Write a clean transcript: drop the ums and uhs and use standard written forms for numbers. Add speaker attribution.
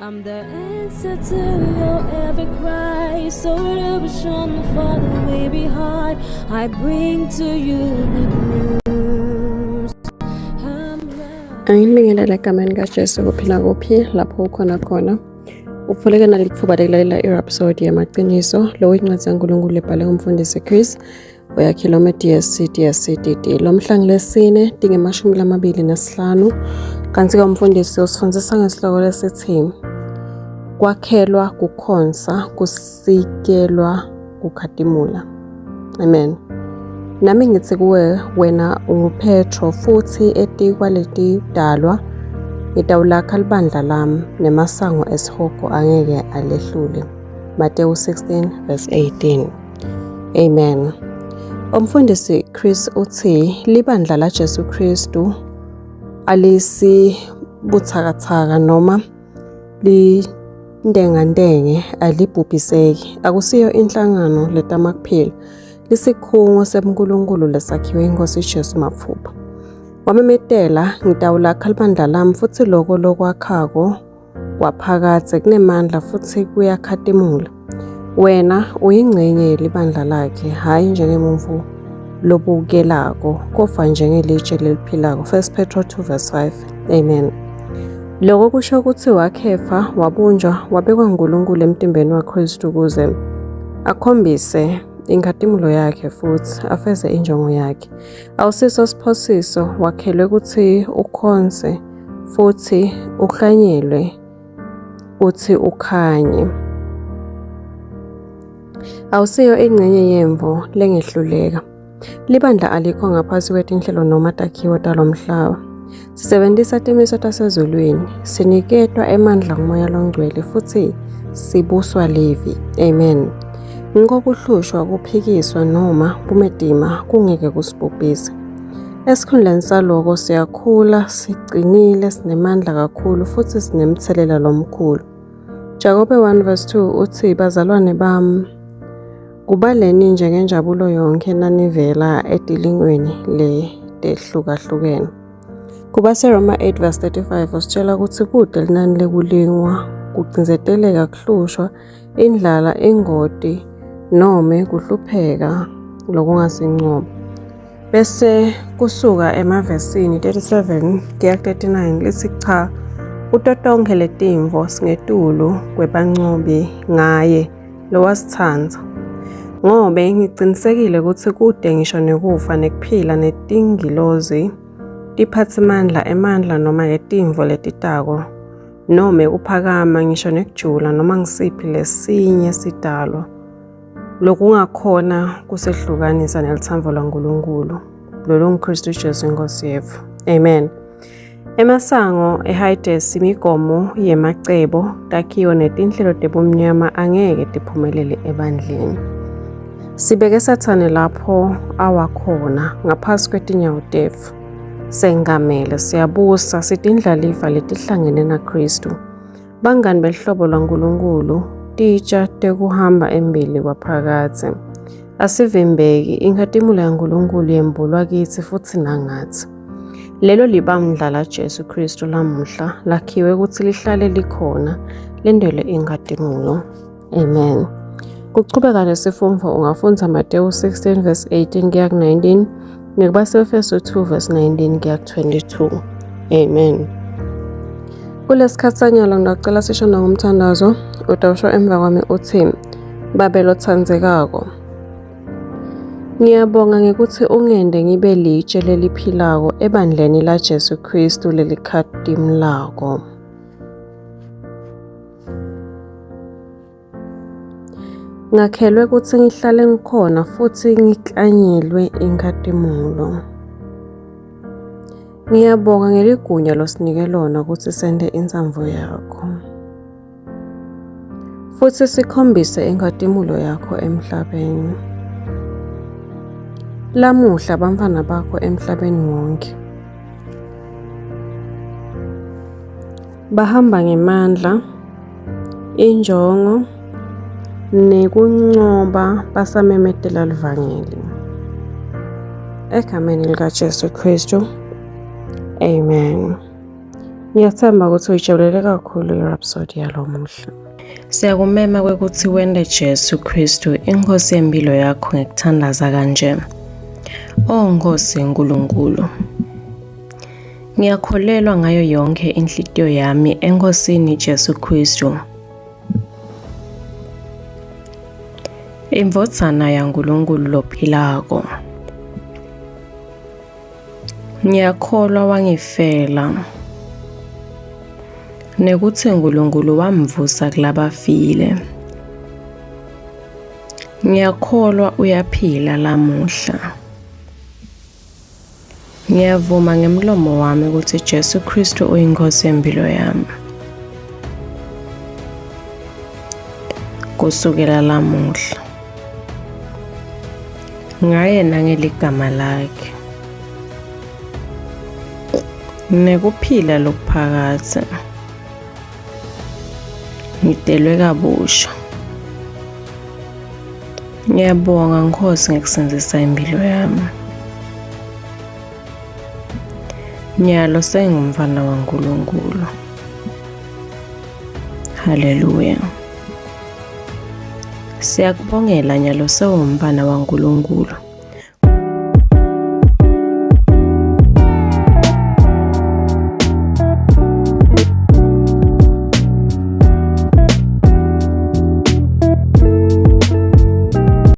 Speaker 1: I'm the answer to your every cry, solution for the weary heart. I bring to you good news. I'm right.
Speaker 2: Angilibingelele egameni kaJesu kuphi nakuphi lapho ukhona khona. Uvuleke naleli thuba lokulalela iRhapsody yamaqiniso, lo incwadi kaNkulunkulu ebhalwe ngumfundisi Chris Oyakhilome DSC DSC DD. Lo mhla ngilesine tinge-25, kanti-ke umfundisi usifundisa ngesihloko lesithi kwakhelwa kukhonsa kusikelwa kukhatimula. Amen. Nami ngithi kuwe wena unguPetro futhi etikwa letidalwa ngitawulakha libandla lami nemasango esihogo angeke alehlule. Mateyu 16 verse 18. Amen. Umfundisi Chris uthi libandla laJesu Kristu alisibuthakathaka noma lintengantenge, alibhubhiseki. Akusiyo inhlangano letama kuphila. Lisikhungo sebuNkulunkulu lesakhiwe iNkosi Jesu maphupha. Wamemetela, ngitawulakha libandla lami futhi loko lokwakhako kwaphakadze kunemandla futhi kuyakhatimula. Wena uyingcenye yelibandla lakhe, hhayi njengemuntfu lobukelako, kodvwa njengelitshe leliphilako. 1 Petro 2 verse 5. Amen. Loko kusho ukuthi wakhefa, wabunjwa, wabekwa nguNkulunkulu emtimbeni waKristu ukuze akhombise inkhatimulo yakhe futhi afeze injongo yakhe. Awusiso siphosiso, wakhelwe ukuthi ukhonze futhi uhlanyelwe uthi ukhanye. Awusiyo ingxenye yemvu lengehluleka. Libandla alikho ngaphasi kwetinhlelo noma takhiwo talomhlaba. Sisebenzisa timiso tasezulwini, siniketwa emandla ngumoya longcwele futhi sibuswa livi. Amen. Ngokuhlushwa, kuphikiswa noma bumetima kungeke kusibhubhise. Esikhundleni saloko siyakhula, siqinile, sinemandla kakhulu futhi sinemthelela lomkhulu. Jakobe 1 verse 2 uthi bazalwane bami kubaleni njengenjabulo yonke nanivela etilingweni letehlukahlukene. KubaseRoma 8 verse 35 usitshela ukuthi kude linani lekulingwa, kucinzeteleka, kuhlushwa, indlala, ingoti nome kuhlupheka lokungasincoba. Bese kusuka emavesini 37 kuya 39 lithi cha, kuto tonkhe letimvo singetulu kwebancobi ngaye lowasithanda. Ngobe ngicinisekile ukuthi kude ngisho nekufa nekuphila netingilozi tiphatsimandla emandla noma ngetimvo letitako nome kuphakama ngisho nekujula noma ngisiphi lesinye sidalwa lokungakhona kusehlukanisa nelithambo laNkulunkulu lolu nguKristu Jesu inkosi yethu. Amen. Emasango eHades imigomo yemacebo takhiwo netinhlelo tebumnyama angeke tiphumelele ebandleni. Sibeke Sathane lapho awakhona ngaphasi kwetinyawo tetfu. Sengamele siyabusa sitindlalifa letihlangene naKristu. Bangani behlobo lwaNkulunkulu, titsha tekuhamba embili kwaphakadze. Asivimbeki, inkhatimulo yaNkulunkulu yembulwa kitsi futsi nangatsi. Lelo libandla laJesu Kristu lamuhla lakhiwe kutsi lihlale likhona, lentelwe inkhatimulo. Amen. Kuchubeka nesifundvo ungafundza Matewu 16 verse 18 kuya ku-19 nekubaseEfeso 2 verse 19 kuya ku-22. Amen. Kulesikhathi sanyalo ngiyacela sisho nangomthandazo utawusho emva kwami uthi Babe lotsandzekako ngiyabonga ngekuthi ungende ngibe litshe leliphilako ebandleni laJesu Kristu lelikhatimulako. Ngakhelwe ukuthi ngihlale ngikhona futhi ngiklanyelwe inkhatimulo. Ngiyabonga ngeligunya losinike lona ukuthi sente intsambo yakho. Futhi sikhombise inkhatimulo yakho emhlabeni. Lamuhla bantfwana bakho emhlabeni wonke bahamba ngemandla, injongo nekuncoba basamemetela livangeli. Egameni likaJesu Kristu. Amen. Ngiyathemba ukuthi uyijabulele kakhulu i-Rhapsody yalomuhla. Siyakumema kwekuthi wende Jesu Kristu inkosi yempilo yakho ngekuthandaza kanje. O Nkosi Nkulunkulu, ngiyakholelwa ngayo yonke inhlitiyo yami eNkosini Jesu Kristu. Indvodzana yaNkulunkulu lophilako. Ngiyakholwa wangifela. Nekutsi uNkulunkulu wamvusa kulabafile. Ngiyakholwa uyaphila lamuhla. Ngiyavuma ngemlomo wami ukuthi Jesu Kristu uyinkosi yempilo yami. Kusukela lamuhla. Ngaye nangeligama lakhe. Nekuphila lokuphakadze. Ngidelwe kabusha. Ngiyabonga Nkosi ngekusindzisa impilo yami. Nyalo sengumfana waNkulunkulu. Haleluya. Siyakubongela nyalo sewumfana waNkulunkulu.